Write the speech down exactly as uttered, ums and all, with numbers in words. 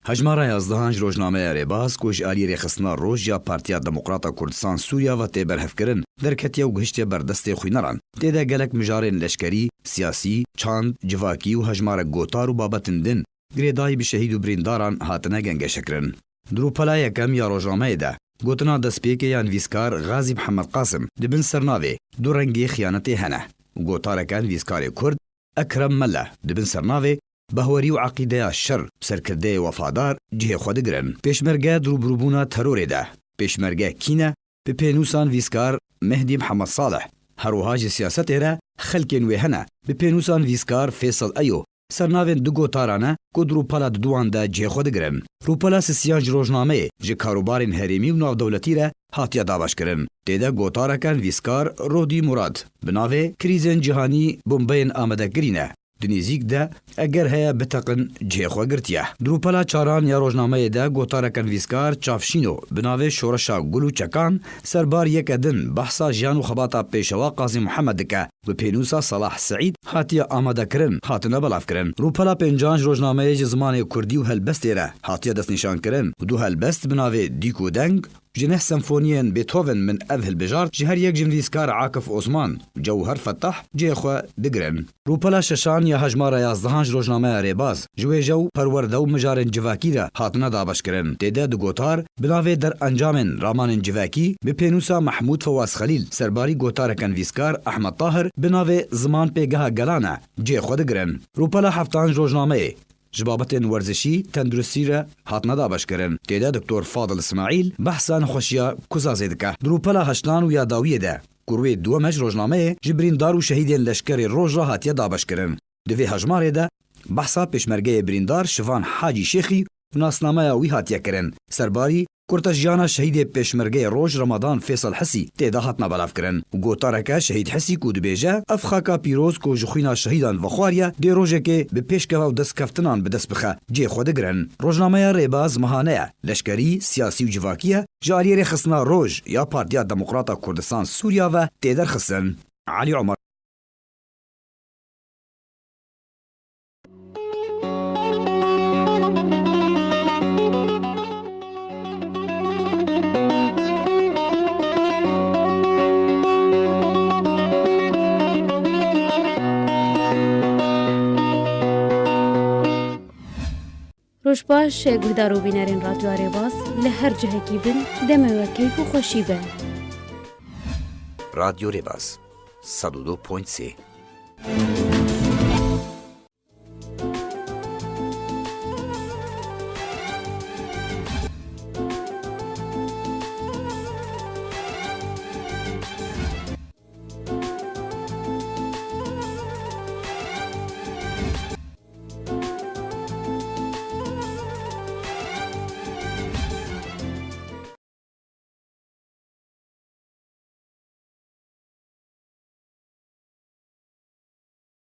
Hejmara yazdehan ji rojnameya Rêbaz ku ji aliyê Rêxistina Roj ya Partiya Demokrata Kurdistan Sûriya ve tê berhevkirin, derketiye û gihiştiye ber destê xwîneran. Tê de gelek mijarên leşkerî, siyasî, çand, civakî û hejmarek gotar û babetên din girêdayî bi şehîd û birîndaran hatine gengeşekirin. Di rûpela yekem ya rojnameyê de, gotina destpêkê ya nivîskar Gazî Mihemed Qasim di bin sernavê Du rengê xiyanetê hene û gotareke nivîskarê Kurd Ekrem Mele di bin sernavê Behwerî û eqîdeya şer û serkirdeyê wefadar cihê xwe digirin. Pêşmerge di rûbirûbûna terorê de, pêşmerge kî ne? Bi pênûsa nivîskar Mehdî Mihemed Salih, her wiha ji siyasetê re xelkên wê hene, bi pênûsa nivîskar Fêsal Eyo, sernavên du gotaran e ku di rûpela diduwan de cihê xwe digirin. Rûpela sisiyan ji rojnameyê, ji karûbarên herêmî û navdewletî re hatiye dabeşkirin. Tê de gotareke nivîskar Rodî Murad bi navê Krîzên cîhanî bombeyên amadekirî ne. Di nêzîk de eger heye biteqin cihê xwe girtiye. Di rûpela çaran ya rojnameyê de gotareke nivîskar Çavşîno bi navê Şoreşa Gul û Çekan serbar yeke din behsa jiyan û xebata pêşewa Qazî Muhemed dike. Bi pênûsa Salah Seîd hatiye amadekirin, hatine belavkirin. Rûpela pêncan ji rojnameyê ji zimanê kurdî û helbestê re hatiye destnîşankirin û du helbest bi navê Dîk û Deng, ji neh senfoniyên Beethoven min ev hilbijart, ji her yek ji nivîskar Akif Osman û Cewher Fetah cihê xwe digirin. Rûpela şeşan ya hejmara yazdehan ji rojnameya Rêbaz, ji wêje û perwerde û mijarên civakî re hatine dabeşkirin. Tê de du gotar bi navê Derencamên ramanên civakî bi pênûsa Mehmûd Fewaz Xelîl, serbarî gotareke nivîskar Ehmed Tahir bi navê Ziman pêgeha gelan e, cihê xwe digirin. Rûpela heftan ji rojnameyê ji babetên werzişî, tenduristî re hatine dabeşkirin. Tê de Doktor Fadil Îsmaîl behsa nexweşiya Kuzazê dike. Di rûpela heştan û ya dawiyê de, ku rûyê duwem e ji rojnameyê, ji birîndar û şehîdên leşkerê Roj re hatiye dabeşkirin. Di vê hejmarê de behsa pêşmergeyê birîndar Şivan Hacî Şêxî û nasnameya wî hatiye kirin. Serbarî kurtejiyana şehîdê pêşmergeyê Roj Remadan Fêsal Hisî tê de hatina belavkirin û gotareke Şehîd Hisî ku dibêje, ev xaka pîroz ku ji xwîna şehîdan vexwariye, dê rojekê bi pêşkeva û destkeftinan bi dest bixe, cihê xwe digirin. Rojnameya Rêbaz mehane ye, leşkerî, siyasî û civakî ye, ji aliyê Rêxistina Roj ya Partiya Demokrata Kurdistan Sûriya ve tê derxistin. Elî Omer. Roj baş, guhdar û bînerên Radyoya Rêbaz li her cihekî bin, demê we keyf û xweşî be. Radyo Rêbaz, sed û du point sê.